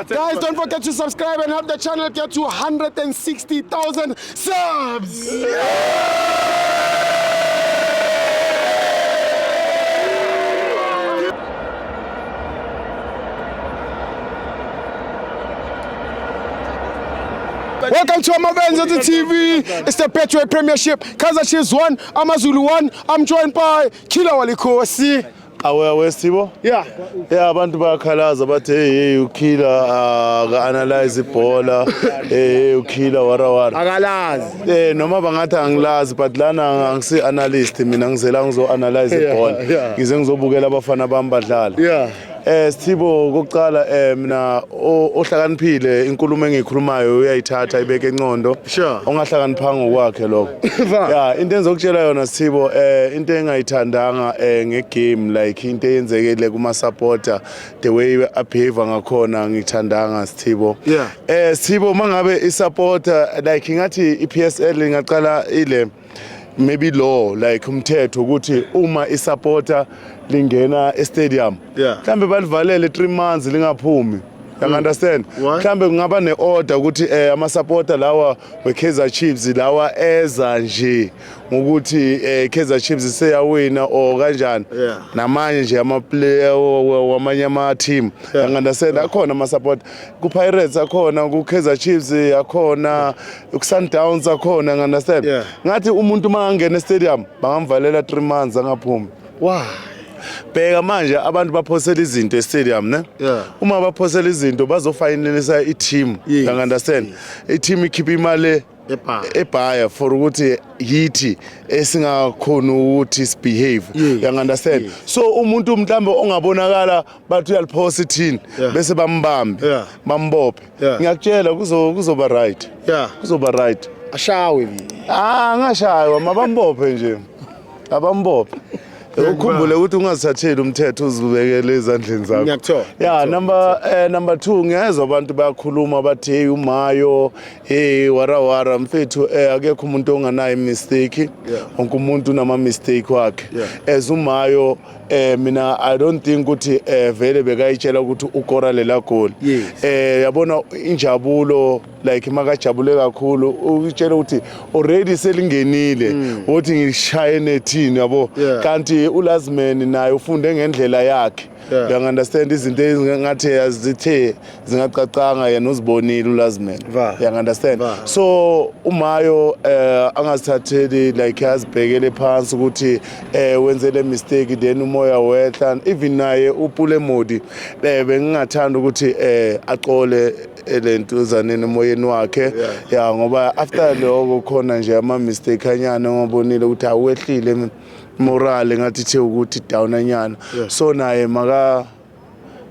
Guys, don't forget to subscribe and help the channel get to 160,000 subs. Welcome to Amavenza TV. It's the Betway Premiership. Kaizer Chiefs 1, AmaZulu 1. I'm joined by Killer Walikosi. Awe awe Sithibo. Yeah. Yeah, abantu bayakhalaza bathi hey, hey, uKiller aka-analyze ibhola, hey, hey, uKiller wara wara. Akalazi. Noma bangathi angilazi, but lana angisi analyst mina, ngizela ngizo analyze ibhola. Ngize ngizobukela abafana bami badlala. Sithibo, kokuqala mina ohlakaniphile inkulumo engiyikhulumayo uyayithatha ibeke enqondo. Ongahlakaniphanga ngokwakhe lokho. Yeah, into engizokutshela yona, Sithibo, into engayithandanga ngegame, like into eyenzekile kuma supporter, the way abehave ngakhona, ngithandanga, Sithibo. Sithibo, mangabe i-supporter, like ngathi iPSL ingaqala ile maybe law, like umthetho ukuthi uma i-supporter lingena e-stadium, mhlambe balivalele 3 months lingaphumi. You understand? Why? Mhlambe kungaba ne-order ukuthi ama-supporter lawa we-Kaizer Chiefs lawa eza nje ngokuthi Kaizer Chiefs seyawina or kanjani, namanye nje ama-player wamanye ama-team. You understand? Akhona ama-support ku-Pirates, akhona ku-Kaizer Chiefs, akhona ku-Sundowns, akhona. You understand? Yeah. Ngathi umuntu uma angena e-stadium bangamvalela 3 months angaphumi. Why? Bheka manje, abantu baphosela izinto e-stadium, ne? Uma baphosela izinto bazofayinelisa i-team. You understand? I-team ikhipha imali Ebhaya. Ebhaya for ukuthi yithi esingakhona ukuthi sibehave. You understand? Yes. So umuntu mhlambe ongabonakala bathi uyaliphosa ithini, bese bambambe, bambophe. Ngiyakutshela, kuzoba right. Kuzoba right. Ashawe vi. Ah, ngashaywa, mabambophe nje, abambophe. Ukhumbule ukuthi ungazithatheli umthetho uzibekele ezandleni zakho. Ngiyakuthola, Ya. ngiyakuthola. Number 2, ngiyezwa abantu bayakhuluma bathi, "Hey, uMayo, hey, wara wara." Mfethu, akekho umuntu onganayo mistake. Wonke umuntu unama mistake wakhe. As uMayo, mina I don't think ukuthi vele bekayitshela ukuthi ukora lela goal. Yabona injabulo, like makajabule kakhulu, utshela ukuthi already selingenile, uthi ngishaye nethini, yabo. Kanti uLasman naye ufunde ngendlela yakhe. You understand? Izinto ezingathi azithe zingacacanga, yena uzibonile uLasman. You understand? So uMayo angazithatheli, like azibhekele phansi ukuthi wenze le mistake, then umoya wehla. Even naye uPule Mmodi, bengingathanda ukuthi axole elentuzaneni emoyeni wakhe, ya, ngoba after lokho khona nje ama mistake anyana ngobonile ukuthi awehlile morale, ngathi the ukuthi down anyana. So naye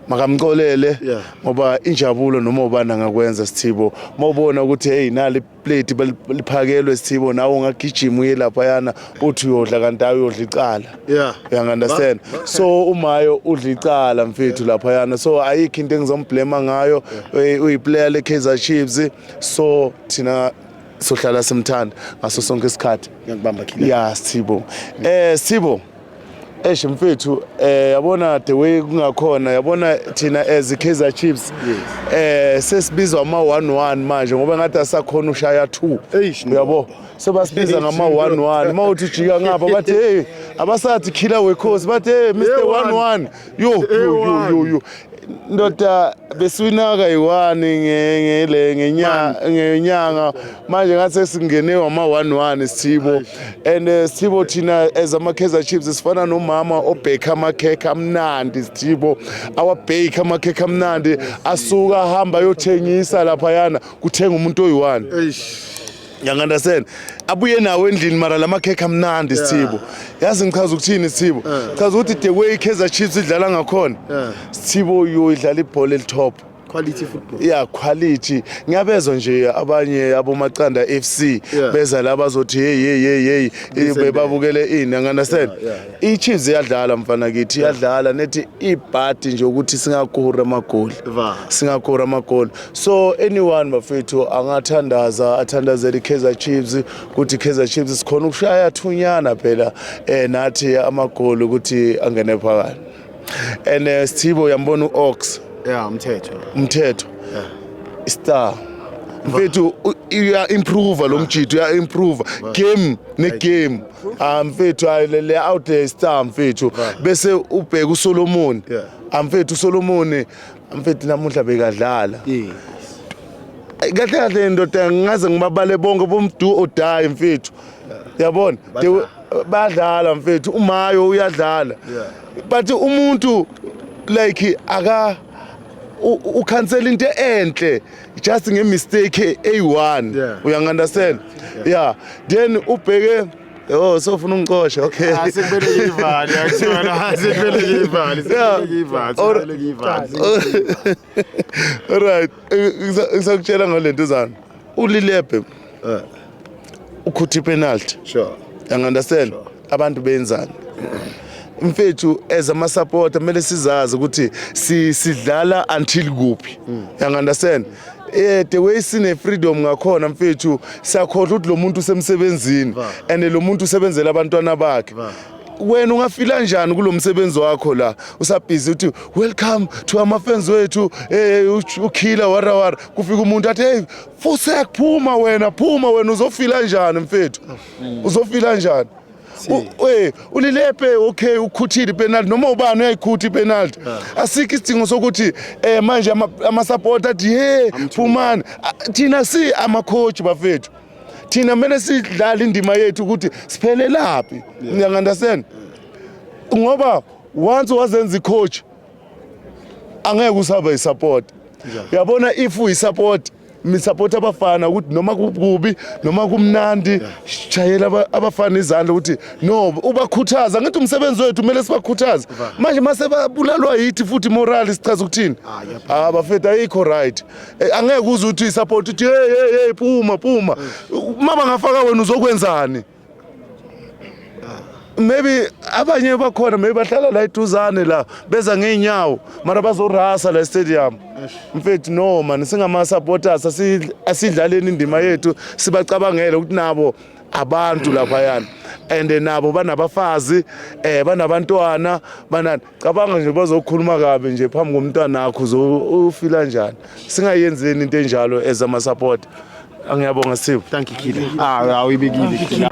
makamxolele, ngoba injabulo noma ubani angakwenza, Sithibo. Mawubona ukuthi hey, nali plate liphakelwe, Sithibo, nawe ungagijima uye laphayana uthi uyodla, kanti ayi, uyodla icala. You understand? So uMayo udla icala, mfethu, laphayana. So ayikho into engizomblema ngayo. Uyiplayer le-Kaizer Chiefs, so thina sohlala simthanda ngaso sonke isikhathi. Ngiyakubamba, Killer. Ya, Sithibo, Sithibo, eish mfethu, yabona the way kungakhona, yabona thina as Kaizer Chiefs sesibizwa ama 1-1 manje, ngoba ngathi asakhona ushaya 2. Eish, no. Uyabo, sebasibiza ngama 1-1. Mawuthi ujika ngapha bathi, "Hey," abasathi Killer wekhosi, bathi, "Hey, Mr 1-1." Yo yo yo yo yo, ndoda, besiwinaka yi-one ngele ngenyanga, manje ngathi sesingene wama 1-1, Sithibo. And Sithibo, thina as ama Kaizer Chiefs sifana nomama obheka amakhekhe amnandi, Sithibo, awabhake amakhekhe amnandi, asuka ahamba ayothengisa laphayana, kuthenga umuntu oyi-one. Eish. You understand? Abuye nawo endlini, mara lamakhekhe amnandi, Sithibo. Yazi ngichaza ukuthini, Sithibo? Chaza ukuthi the way Kaizer Chiefs idlala ngakhona, Sithibo, yo, idlala ibhola elitop. Quality football. Yeah, quality. Ngiyabezwa nje abanye abomaqanda FC beza la bazothi, "Hey, hey, hey, hey," This and bebabukele ini. You understand? Yeah. I-Chiefs iyadlala, mfana kithi, iyadlala nethi ibhadi nje ukuthi singakora amagoli. Va. Singakora amagoli. So anyone, bafethu, angathandaza, athandazele i-Kaizer Chiefs ukuthi i-Kaizer Chiefs sikhona ukushaya thunyana phela nathi amagoli ukuthi angene phakathi. And Sithibo, uyambona u-Ox? Yeah, umthetho. Umthetho. Star mfethu, uya improve lo mjito, uya improve game ne game. Ah mfethu, hayi, le out there star mfethu. Bese ubheka uSolomon. Ah mfethu, uSolomon mfethu namuhla bekadlala kahle kahle ndoda. Ngingaze ngibabale bonke bomdu odayi mfethu, yabona. Badlala mfethu, uMayo uyadlala, but umuntu like aka ukhansela into enhle just nge-mistake eyi-one. Uyangi-understand? Yeah, then ubheke, oh, sofuna ungicoshe, okay. Ah, sekumele ngiyivale, yakuthiwa sekumele ngiyivale, sekumele ngiyivale, sekumele ngiyivale. Alright, ngisakutshela ngalento zana uLilepe ukhutha ipenalty. Uyangi-understand? Abantu benzani mfethu? As ama-supporter kumele sizazi ukuthi sidlala until kuphi, uyangi-understand? The way sine freedom ngakhona mfethu, siyakhohlwa ukuthi lo muntu usemsebenzini and lo muntu usebenzela abantwana bakhe. Wena ungafila njani kulo msebenzi wakho la usabhizi uthi welcome to ama-fans wethu, ukhila wara wara, kufika umuntu athi, "Hey, fusek, phuma wena, phuma wena." Uzofila njani mfethu? Uzofila njani? uLilepe, okay, ukhuthile ipenalty, noma ubani uyayikhutha ipenalty. Asikho isidingo sokuthi manje ama-supporter athi, "Hey, phumani." Ah, thina si ama-coach bafethu, thina kumele sidlale indima yethu ukuthi siphelelaphi, uyangi-understand? Ngoba once wazenza i-coach, angeke usaba i-support, uyabona? If uyi-support, mi-support abafana ukuthi noma kubi noma kumnandi, shayela abafana izandla ukuthi no, ubakhuthaza. Ngithi umsebenzi wethu kumele sibakhuthaze. Manje mase babulalwa yithi futhi moral, sichaza ukuthini? Ah bafethu, ayikho right. Angeke uze uthi support uthi, "Hey, hey, hey, phuma, phuma." Uma bangafaka wena, uzokwenzani? Maybe abanye bakhona, maybe bahlala la eduzane la, beza ngeenyawo, mara bazorasa la stadium mfethu. No man, singama-supporters asidlaleni indima yethu, sibacabangele ukuthi nabo abantu laphayana and nabo banabafazi, banabantwana banani. Cabanga nje bazokhuluma kabi nje phambi komntwana wakho, ufila njani? Singayenzeni into enjalo as ama-support. Angiyabonga, Sipho. Thank you, Killer. Ah, awuyibekile, Killer.